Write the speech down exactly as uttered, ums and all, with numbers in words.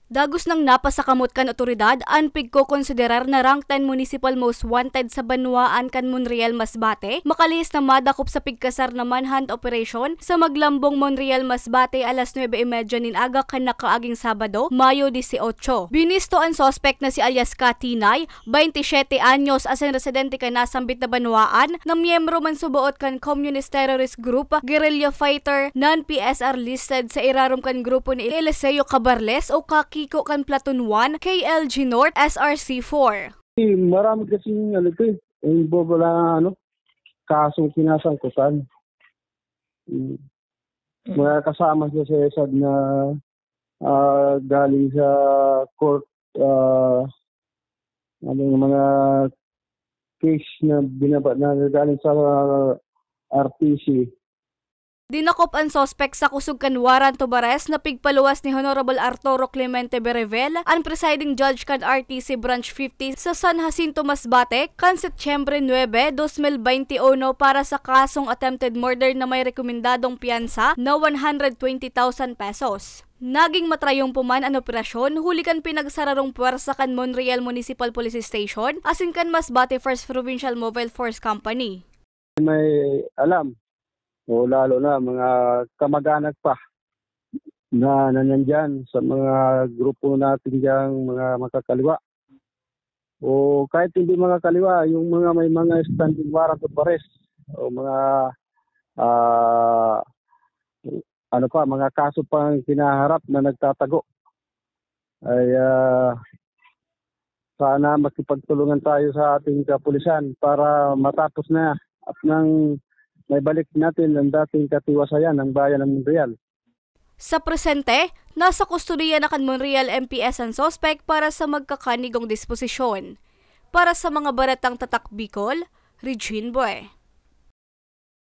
Dagos nang napasakamot kan otoridad an pigkokonsiderar na rank ten municipal most wanted sa banwaan kan Monreal, Masbate, makalihis na madakop sa pigkasar na manhunt operation sa Maglambong, Monreal, Masbate, alas nuebe y media nin aga kan nakaaging Sabado, Mayo dieciocho. Binisto an suspek na si alias Katinay, baynte siete anyos, asin residente kan nasambit na banwaan, na miyembro man suboot kan Communist Terrorist Group, guerrilla fighter, non-P S R listed sa irarom kan grupo ni Eliseo Cabarles o ka Kiko kan Platoon one, K L G North, S R C four. Eh, marami kasing, ano, ito eh, involved wala, ano, kasong kinasangkutan. Mm. Mm. Mga kasama siya sa sad na, ah, galing sa court, ah, ano, yung mga case na binaba-, na galing sa R T C. Dinakop an suspek sa kusog kan warrant of arrest na pigpaluwas ni Honorable Arturo Clemente Berevel, an presiding judge kan R T C Branch fifty sa San Jacinto, Masbate, kan Setyembre nuebe, dos mil bente uno para sa kasong attempted murder na may rekomendadong piyansa na one hundred twenty thousand pesos. Naging matrayumpo man an operasyon huli kan pinagsararong pwersa kan Monreal Municipal Police Station asin kan Masbate First Provincial Mobile Force Company. May alam, o lalo na mga kamag-anak pa na nandiyan sa mga grupo natin diyang mga makakaliwa. O kahit hindi mga kaliwa, yung mga may mga standing warrant of arrest o mga, ah, ano pa, mga kaso pang kinaharap na nagtatago. Ay, ah, sana makipagtulungan tayo sa ating kapulisan para matapos na at nang maibalik natin ang dating katiwasayan ng bayan ng Monreal. Sa presente, nasa kustodiya na kan Monreal M P S an suspek para sa magkakanigong disposisyon. Para sa mga baretang Tatak Bicol, Regine Bue.